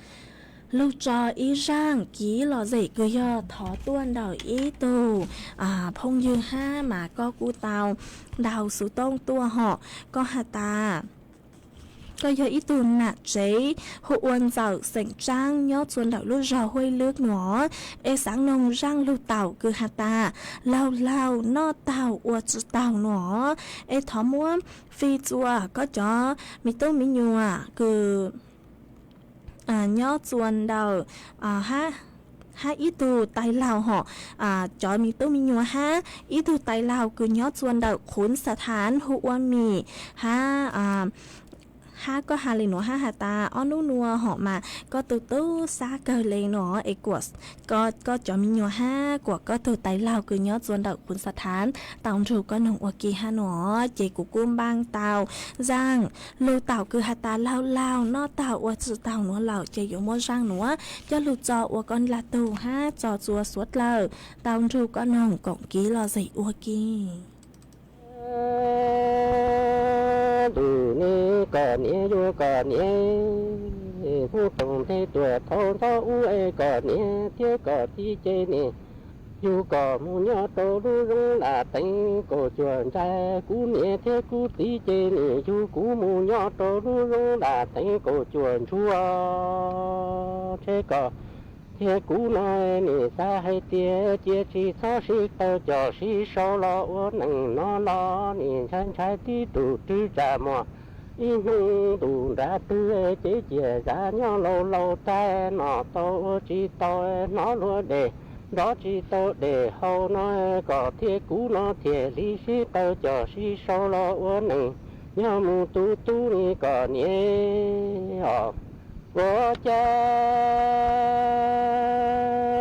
lug tso ib zaaj kiv lom zem kws yog thov tuaj ntawm ib tug phooj ywg hab mas koj kuj tau ntaus xuv tooj tuaj hom. Koj has tas koj yog ib tug nam tsev hu ua Ntxawm xeem Tsaab nyob txua ntawm lub zog Huaj Lwb nuav, es xaav noog zaaj lug taum kws has tas laug laug noj taug ua tsi taug nuav, es thov muab fij txua koj cov miv tub miv nyuam kws nyob txua ntawm hab ib tug tais laug hom, cov miv tub miv nyuam hab ib tug tais laug kws nyob txua ntawm Qhuv Xa Thav hu ua Mim hab hab koj has le nuav hab has tas ob nub nua hom mas koj tug tub xab kawg le nuav es kuam koj cov miv nyuam hab kuam koj tug tais laug kws nyob txua ntawm Qhuv Xa Thav tau nrug koj noog ua ke hab nuav, ces kuv kuj npaj tau zaaj lug taum kws has tas laug laug noj taug ua tsi taug nuav lawm, ces yuav muab zaaj nuav coj lug tso ua koj dlaag tug hab tso txua suav dlawg tau nrug koj noog koom kiv lom zem ua ke. Ntuj ne kom niam yuav kom niam, hnub toom nteg tuam thaum ntxov ub es kom niam thiab kom txiv ces niam yug kom mus nyob rau lub zos Lam Teev Kaum Cuam Ntsais. Kuv niam thiab kuv txiv ces niam yug kuv mus nyob rau lub zos Lam Teev Kaum Cuam Ntsuag. Ntshe kom thiab kuv no niam xav hais tias cia tsis txhob sib qawm cos sib sau los ua neej no los niam ntshai ntshai tib tug rwg tsam muag ib hnub ntuj nrab twg ces ciam zam nyob laus laus tag no tau ua tsis tau hnov luag dej nrov tsis tau dej haus no kom thiab kuv no thiaj li sib qawm cos sib sau los ua neej nyob mus tu tu ne kom niam os. Ua cas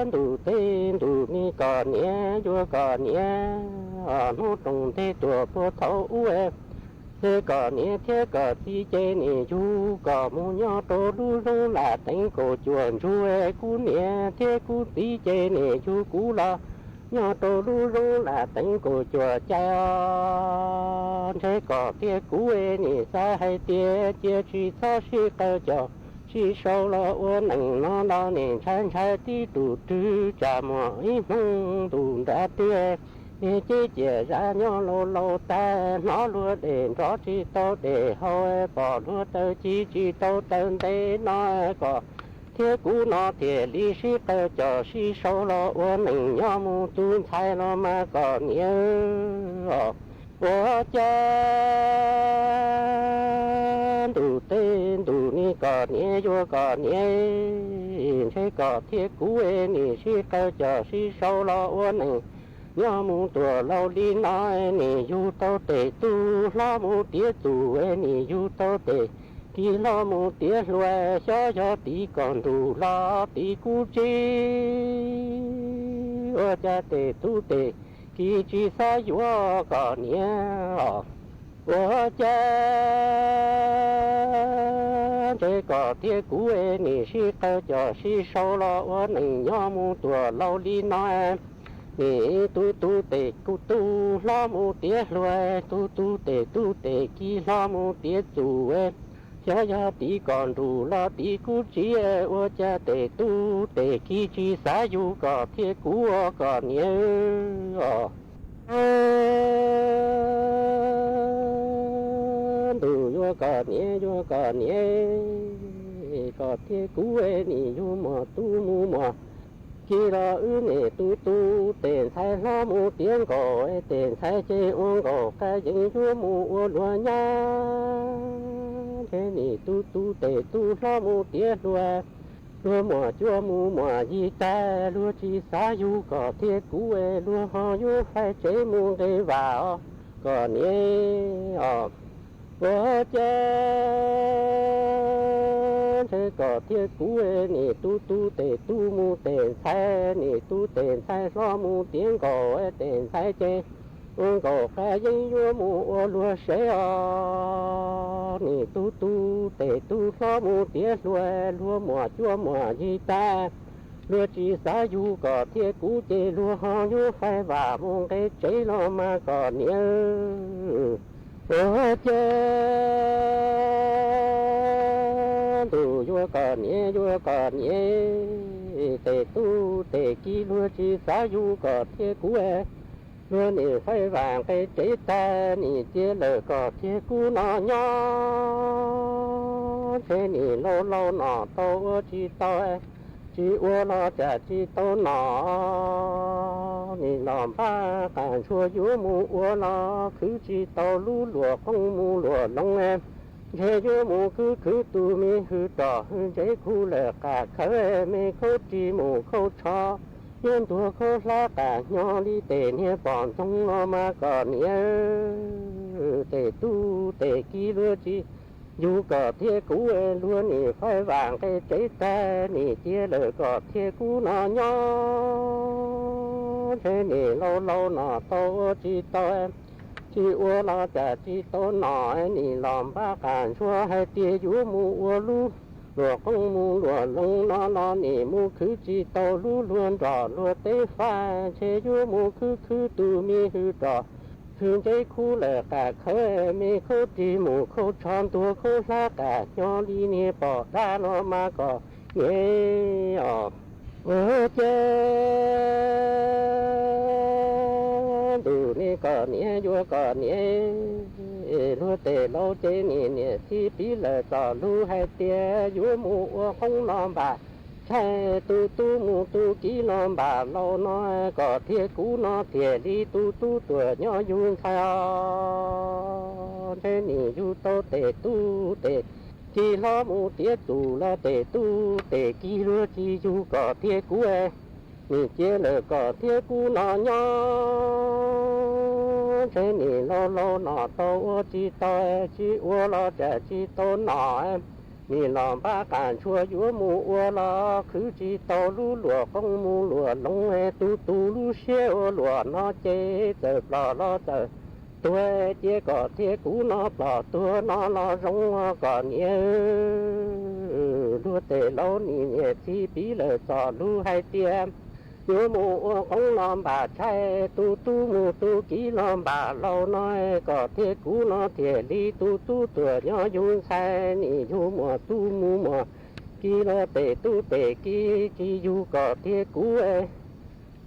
ntuj teb ntuj ne kom niam yuav kom niam, hnub toom nteg tuam puag thaum ub es kom niam thiab kom txiv ces niam yug kom mus nyob rau lub zos Lam Teev Kaum Cuam Ntsuag. Kuv niam thiab kuv txiv ces niam yug kuv los nyob rau lub zos Lam Teev Kaum Cuam Cai os. Ntshe kom thiab kuv niam xav hais tias cia tsis txhob sib qawm cos sib sau los ua neej no los niam ntshai ntshai tib tug rwg tsam muag ib hnub ntuj nrab twg ces ciam zam nyob laus laus tag hnov luag dej nrov tsis tau dej haus pom luag taw ci tsis tau taw ntev no kom thiab kuv no thiaj li sib qawm cos sib sau los ua neej nyob mus tu ntxhais los mas kom niam os. Ua cas ntuj teb ntuj ne kom niam yuav kom niam, ntshe kom thiab kuv niam sib qawm cos sib sau los ua neej nyob mus tuam laus li no. Niam yug tau tes tub hlob mus tiav txuj, niam yug tau tes kiv hlob mus tiav hluas, xyov yog tim kom nrug los tim kuv tsi. Ua cas tes tub tes kiv tsis xav yuav kom niam os. Ua cas ntshe kom thiab kuv niam sib qawm cos sib sau los ua neej nyob mus tuam laus li no. Niam tub tub tes kuv tub hlob mus tiav hluas, tub tub tes tub tes kiv hlob mus tiav txuj, xyov yog tim kom nrug los tim kuv tsi. Ua cas tes tub tes kiv tsis xav yug kom thiab kuv kom niam os. Ntuj yuav kom niam yuav kom niam, kom thiab kuv niam yug muaj tub mus muaj kiv los wb niam tub tub tes ntxhais hlob mus tiav nkaus, tes ntxhais ces ua nkaus qab yeeb yuav mus ua luag nyab. Ntshe niam tub tub tes tub hlob mus tiav hluas, luag muaj cuab mus muaj yig tag, luag tsis xav yug kom thiab kuv, luag ho yuav faib tsev mus nqe vam os kom niam os. Ua cas ntshe kom thiab kuv niam tub tub tes tub mus tes ntxhais, niam tub tes ntxhais hlob mus tiav nkaus, tes ntxhais ces ua nkaus qab yeeb yuav mus ua luag sev os. Niam tub tub tes tub hlob mus tiav hluas, luag muaj cuab muaj yig tag, luag tsis xav yug kom thiab kuv ces luag ho yuav faib vam mus nqe tsev los mas kom niam. Ua cas Ntuj yuav koj niam yuav koj niam, tes tub tes kiv luag tsis xav yug koj thiab kuv. Luag nim faib vam nqe tsev tag nim cia lawm koj thiab kuv no nyob. Ntshe nim laus laus nom tau ua tsis tau, tsis ua los tsam tsis tau nom. Nim los npaj qas ntshua yuav mus ua los khwv tsis tau lub luam qoob mus luam loov. Ntshe yuav mus khwv khwv tus me hwm rog hwm ntsev khu lawm qas khawv me khaub rig mus khaub tsho, yuav ntuag khaub hlab qas hnyo li tes niag pom ntxoog no mas koj niam. Tes tub tes kiv luag tsis yug koj thiab kuv, luag nim faib vam nqe tsev tag nim cia lawm koj thiab kuv no nyob. Ntshe nim laus laus nom tau ua tsis tau, tsis ua los tsam tsis tau nom. Nim los npaj qas ntshua hais tias yuav mus ua lub luam qoob mus luam loov no los nim mus khwv tsis tau lub luag nrog luag teb faj. Ntshe yuav mus khwv khwv tus me hwm rog hwm ntsev khu lawm qas khawv me khaub rig mus khaub tsho ntuag khaub hlab qas hnyo li niag pom dab no mas koj niam os. Ua cas ntuj ne koj niam yuav koj niam, luag tes laus ces nim niam txiv piv lawm txoj lus hais tias yuav mus ua qoob los npam tshais, tus tub mus tus kiv los npam laus no, koj thiab kuv no thiaj li tus tub tuaj nyob yug ntxhais os. Ntshe nim yug tau tes tub tes kiv hlob mus tiav tus los tes tub tes kiv luag tsis yug koj thiab kuv, nim cia lawm koj thiab kuv no nyob. Ntshe nim laus laus nom tau ua tsis tau, tsis ua los tsam tsis tau nom. Nim los npaj qas ntshua yuav mus ua los khwv tsis tau lub luam qoob mus luam loov, tus tus lub siab ua luam no ces txawm plom los txawm tuag, cia koj thiab kuv no plom tuag no los zoo koj niam. Luag tes laus nim niam txiv piv lawm txoj lus hais tias yuav mus ua qoob los npam tshais, tus tub mus tus kiv los npam laus no, koj thiab kuv no thiaj li tus tub tuaj nyob yug ntxhais. Nim yug muaj tub mus muaj kiv los tes tub tes kiv tsis yug koj thiab kuv,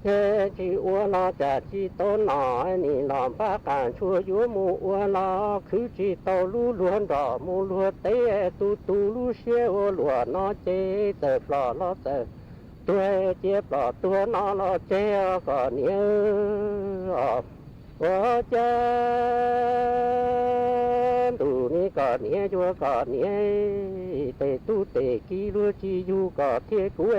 thiaj tsis ua los tsam tsis tau nom. Nim los npaj qas ntshua yuav mus ua los khwv tsis tau lub luag nrog mus luag teb, tus tus lub siab ua luam no ces txawm plom los txawm tuag, cia plom tuag no los tseg koj niam os. Ua cas ntuj ne koj niam yuav koj niam, tes tub tes kiv luag tsis yug koj thiab kuv,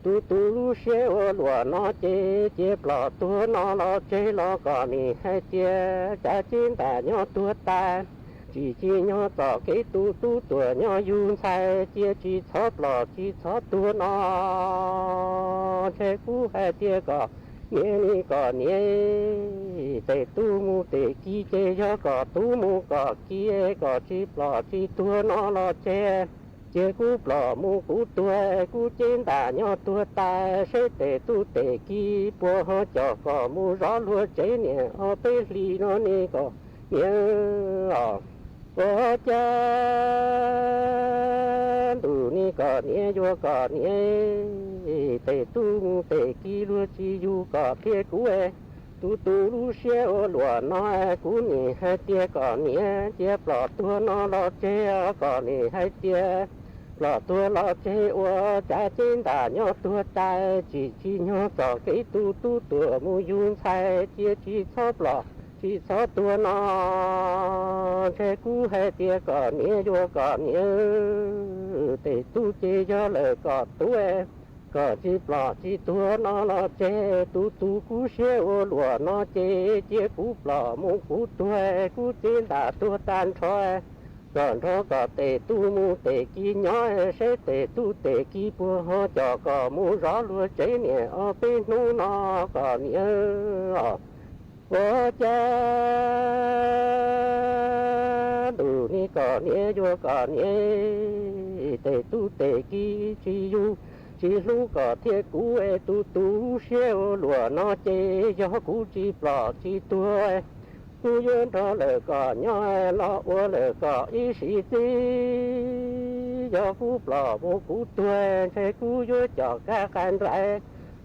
tus tus lub siab ua luam no ces cia plom tuag no los tseg los koj nim hais tias cav ceb ntam nyob tuag tas, tsis tsim nyog txoj kev tus tub tuaj nyob yug ntxhais, cia tsis txhob plom tsis txhob tuag no. Ntshe kuv hais tias koj niam ne koj niam, tes tub mus tes kiv ces yog koj tub mus koj kiv, koj tsis plom tsis tuag no los tseg. Cia kuv plom mus kuv tuag, kuv ceb ntam nyob tuag tas, seb tes tub tes kiv puas ho coj koj mus zov luag tsev niam ob peb hlis no ne koj niam os. Ua cas ntuj ne koj niam yuav koj niam, tes tub mus tes kiv luag tsis yug koj thiab kuv, tus tus lub siab ua luam no, kuv nim hais tias koj niam cia plom tuag no los tseg, koj nim hais tias plom tuag los tseg ua cav ceb ntam nyob tuag tas, tsis tsim nyog txoj kev tus tub tuaj mus yug ntxhais, cia tsis txhob plom tsis txhob tuag no. Ntshe kuv hais tias koj niam yuav koj niam, tes tub ces yog lawm koj tub, koj tsis plom tsis tuag no los tseg, tus tus kuv siab ua luam no ces cia kuv plom mus kuv tuag, kuv ceb ntam tuag tag nrho, koj nrog koj tes tub mus tes kiv nyob, seb tes tub tes kiv puas ho coj koj mus zov luag tsev niam ob peb hnub no koj niam os. Ua cas ntuj ne koj niam yuav koj niam, tes tub tes kiv tsis yug tsis hlub koj thiab kuv, tus tus lub siab ua luam no ces yog kuv tsis plom tsis tuag, kuv yuav nrog lawm koj nyob los ua lawm koj ib sim txij. Yog kuv plom mus kuv tuag ntshe kuv yuav cov kab qa nraim,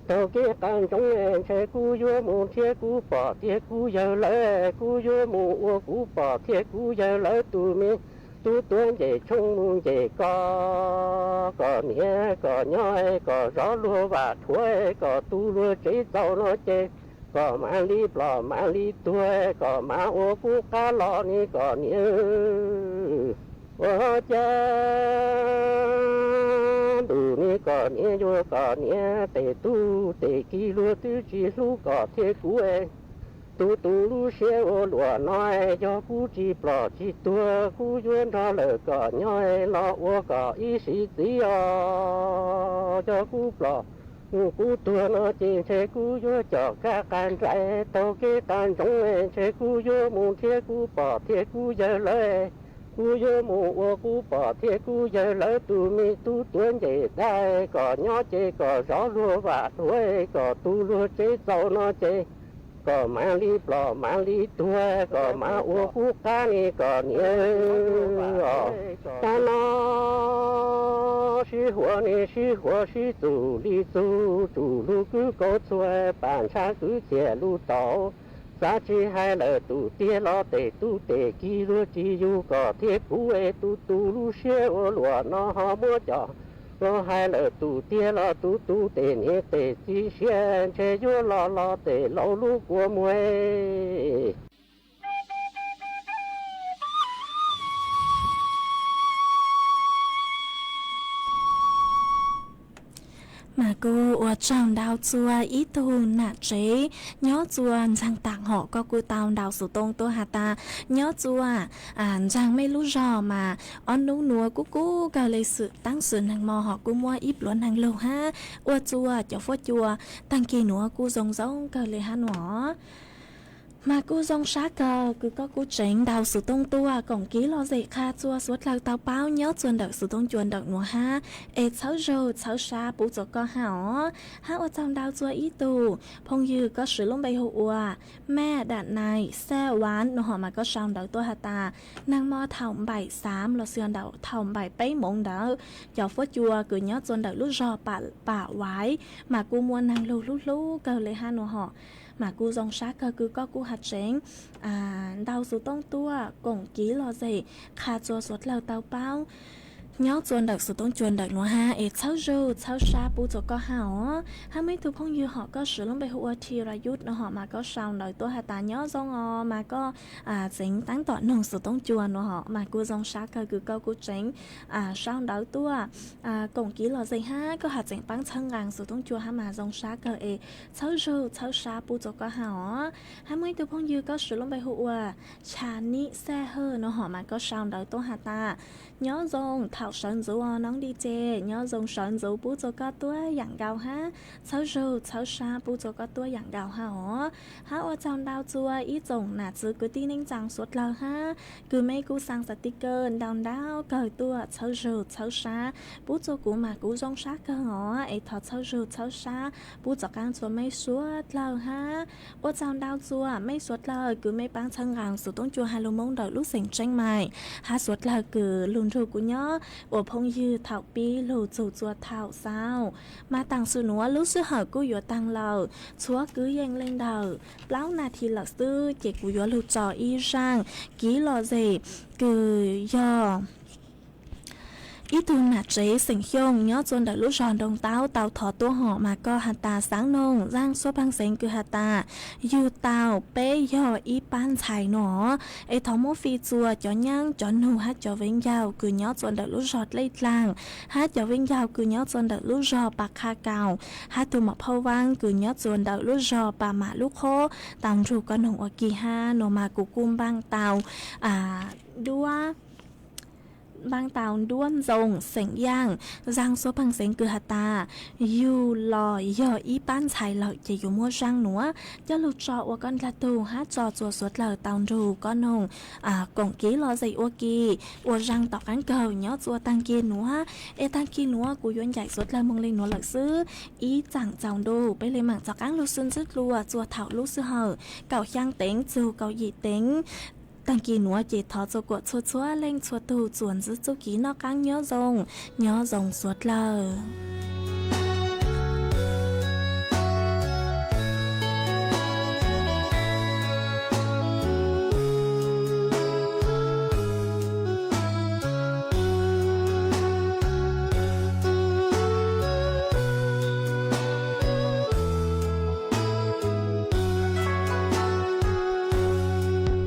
taug kev qa ntsoov ntshe kuv yuav mus nrhiav kuv pog thiab kuv yawg lawv, kuv yuav mus ua kuv pog thiab kuv yawg lawv tus me tub tuav ncej tshoob mus ncej koj, kom niam kom nyob kom zov luag vam dhuav, kom tu luag tsev txaus no ces kom mam li plom mam li tuag, kom mam ua kuv qab los ne kom niam ua cas ntuj ne kom niam yuav kom niam tes tub tes kiv luag twb tsis hlub kom thiab kuv tus tus lub siab ua luam no, yog kuv tsis plom tsis tuag kuv yuav nrog lawm kom nyob los ua kom ib sim txiv os. Yog kuv plom kuv tuag no ces ntshe kuv yuav cov kab qa nraim taug kev qa ntsoov, ntshe kuv yuav mus nrhiav kuv pog thiab kuv yawg lawv, kuv yuav mus ua kuv pog thiab kuv yawg lawv tus me tub tuav ncej dab, kom nyob ces kom zov luag vam dhuav, kom tu luag tsev txaus no ces kom mam li plom mam li tuag, kom mam ua kuv qab ne kom niam os. Tam no sib huam ne sib huam sib txuj li txuj, tsuj lug kwv kaus txhua, pam ntshav kwv txhiaj lug tau. Xav tsis hais lawm tus tiag los tes tub tes kiv luag tsis yug kom thiab kuv es tus tus lub siab ua luam no ho muab cov los hais lawm tus tiag los tus tus tes niam tes txiv siab ntshe yuav los los tes laus lub kua muag. Mas kuj ua tsaug ntau txua ib tug nam tsev nyob txua ntxaag tam hom koj kuj tau ntaus xov tooj tuaj has tas nyob txua ntxaag mej lub zog mas ob nub nuav kub kub kawg le xwm taab xwm neeg mos ho kuj muaj ib pluav neeg lug hab ua txua cov fuab cua taag kis nuav kuj zoo zoo kawg le hab nuav. Mas kuj zoo sab kawg kws koj kuj tseev ntaus xov tooj tuaj koom kiv lom zem qha txua suav dlawg tau paub nyob txua ntawm xov tooj cua ntawm nuav hab, es txhawb zug txhawb sab pub txua koj hab os. Hab ua tsaug ntau txua ib tug phooj ywg koj swv lub npe hu ua Maj Dam Nais Xaj Vav nuav hom mas koj sau ntawv tuaj has tas neeg mos thaum npaim xaav los xyov ntawm thaum npaim peb moov ntawd cov fuab cua kws nyob txua ntawm lub zog Pam Vaiv mas kuj muaj neeg lug hlub hlub kawg le hab nuav hom. Mas kuj zoo sab kawg kws koj kuj has tseev ntaus xov tooj tuaj koom kiv lom zem qha txua suav dlawg tau paub nyob txua ntawm xov tooj cua ntawm nuav hab, es txhawb zug txhawb sab pub txua koj hab os. Hab muaj ib tug phooj ywg hom koj swv lub npe hu ua Thirayut nuav hom mas koj sau ntawv tuaj has tas nyob zoo os mas koj tseev taab tom noog xov tooj cua nuav hom mas kuj zoo sab kawg kws koj kuj tseev sau ntawv tuaj koom kiv lom zem hab koj has tseev paab txhawb nqaa xov tooj cua hab mas zoo sab kawg es txhawb zug txhawb sab pub txua koj hab os. Hab muaj ib tug phooj ywg koj swv lub npe hu ua Cha Nib Xaj Hawj nuav hom mas koj sau ntawv tuaj has tas nyob zoo thaum sawv ntxuv os noob Di Ces, nyob zoo sawv ntxuv pub txua koj tuab yaam nkaus hab txhawb zug txhawb sab pub txua koj tuab yaam nkaus hab os. Hab ua tsaug ntau txua ib tsoom nam txiv kwv tij neej tsaa suav dlawg hab kws mej kuj xaa xav ti kaw ntau ntau kawg tuaj txhawb zug txhawb sab pub txua kuv mas kuv zoo sab kawg os, es thov txhawb zug txhawb sab pub txua qaab txua mej suav dlawg hab. Ua tsaug ntau txua mej suav dlawg kws mej paab txhawb nqaa xov tooj cua hab lug Moob ntawm lub xeem Tseeb Maim, hab suav dlawg kws lug nrug kuv nyob ua phooj ywg thaum pib lug txug txua thaum xaus. Mas taam sim nuav lub sij hawm kuj yuav taag lawm, txhua kwv yees le ntawm plaub nas this lawm xwb ces kuv yuav lug tso ib zaaj kiv lom zem kws yog ib tug nam tsev xeem Xyooj nyob txua ntawm lub zog Nroog Taub tau thov tuaj hom mas koj has tas xaav noog zaaj xuab pheej xeev kws has tas yug tau peb yog ib pab ntxhais no, es thov muab fij txua cov nyaab cov nug hab cov viv ncaus kws nyob txua ntawm lub zog Dlej Dlaag, hab cov viv ncaus kws nyob txua ntawm lub zog Pas Qha Kaus, hab tug maum phauj vaab kws nyob txua ntawm lub zog Pas Mam Lub Qhob tau nrug koj noog ua ke hab no mas kuv kuj npaaj tau duab npaaj tau Nruab Ntxoo xeem Yaaj zaaj xuab pheej xeev kws has tas yug los yog ib pab ntxhais lawm ces yuav muab zaaj nuav coj lug tso ua koj dlaag tug hab tso txua suav dlawg tau nrug koj noog koom kiv lom zem ua ke ua zaaj tom qaab kawg nyob txua taag kis nuav. Es taag kis nuav kuv yuav ncaim suav dlawg moog le nuav lawm xwb. Ib tsaam txaus ntuj peb le maam rov qaab lug sib ntsib dlua txua thaum lub sij hawm kaum xyaa teev txug kaum yim teev Tag kis nuav ces thov txua kuam txhua txhua leej txhua tug txuas ntxiv txuj kev noj qaab nyob zoo, nyob zoo suav dlawg.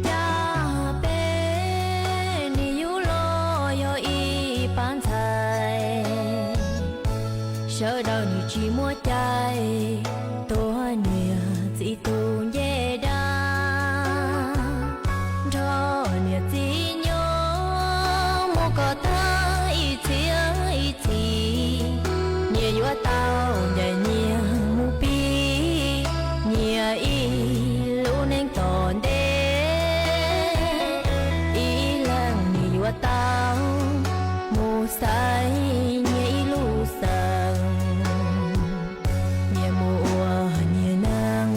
Caj peb nwg yug los yog ib pab ntxhais, sawv daws nwg tsi muaj cai tuag niam txiv tug ncej dab, nrog niam txiv nyob mus kom tag ib txhia ib txhis. Nyias yuav tau ncaim nyias mus pib nyias ib lub neej tom ntej, ib leeg nyias yuav tau mus xaiv nyias ib lub xeem. Nyias mus ua nyias neej,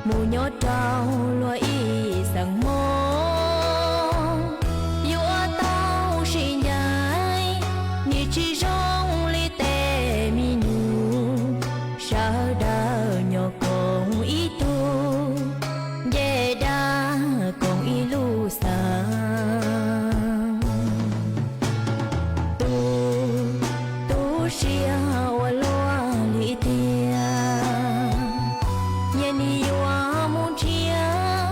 mus nyob rau luag ib xeem Moob, yuav tau sib ncaim, nyias tsi zoo li tej me nyuam, sawv daws nyob koom ib tug ncej dab koom ib lub xeem. Tu, tu siab ua luaj li tiag, nyias nws yuav mus nrhiav,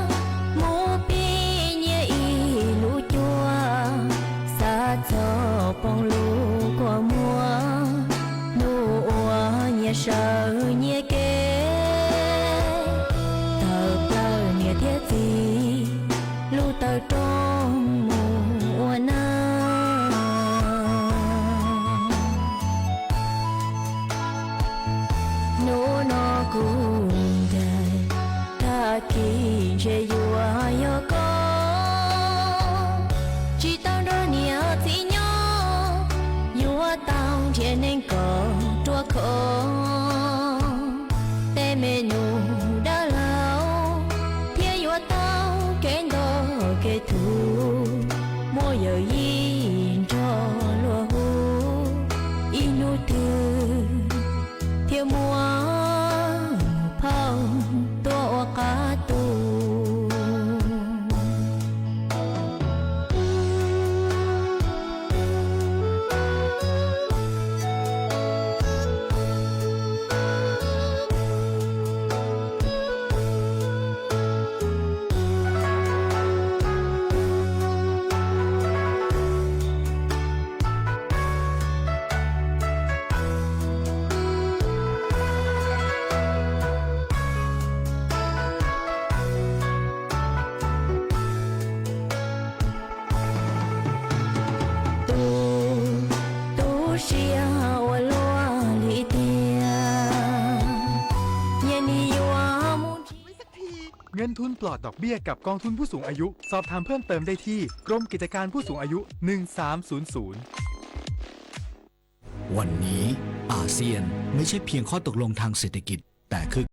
mus pib nyias ib lub cuab, xav txog poob lub kua muag, hnub uas nyias sawv nyias kev, tawm plaws niam thiab txiv lub taw rooj mus ua neej. Hnub no kuv ncaim, tag kis ntshe yuav yog koj, tsis tau nrog niam txiv nyob, yuav tau nrhiav neej kom ruaj khov. Tej me nus dab laug thiaj yuav tau kev nto kev thuv, muaj yawm yij nrog luag hu, ib hnub twg thiaj muaj phauj tuaj ua qab tu. Tu, tu siab ua luaj li tiag, nyias nws yuav mus nrhiav. งินทุนปลอดดอกเบี้ยกับกองทุนผู้สูงอายุ สอบถามเพิ่มเติมได้ที่กรมกิจการผู้สูงอายุ หนึ่งสามศูนย์ศูนย์ วันนี้อาเซียนไม่ใช่เพียงข้อตกลงทางเศรษฐกิจ แต่คือ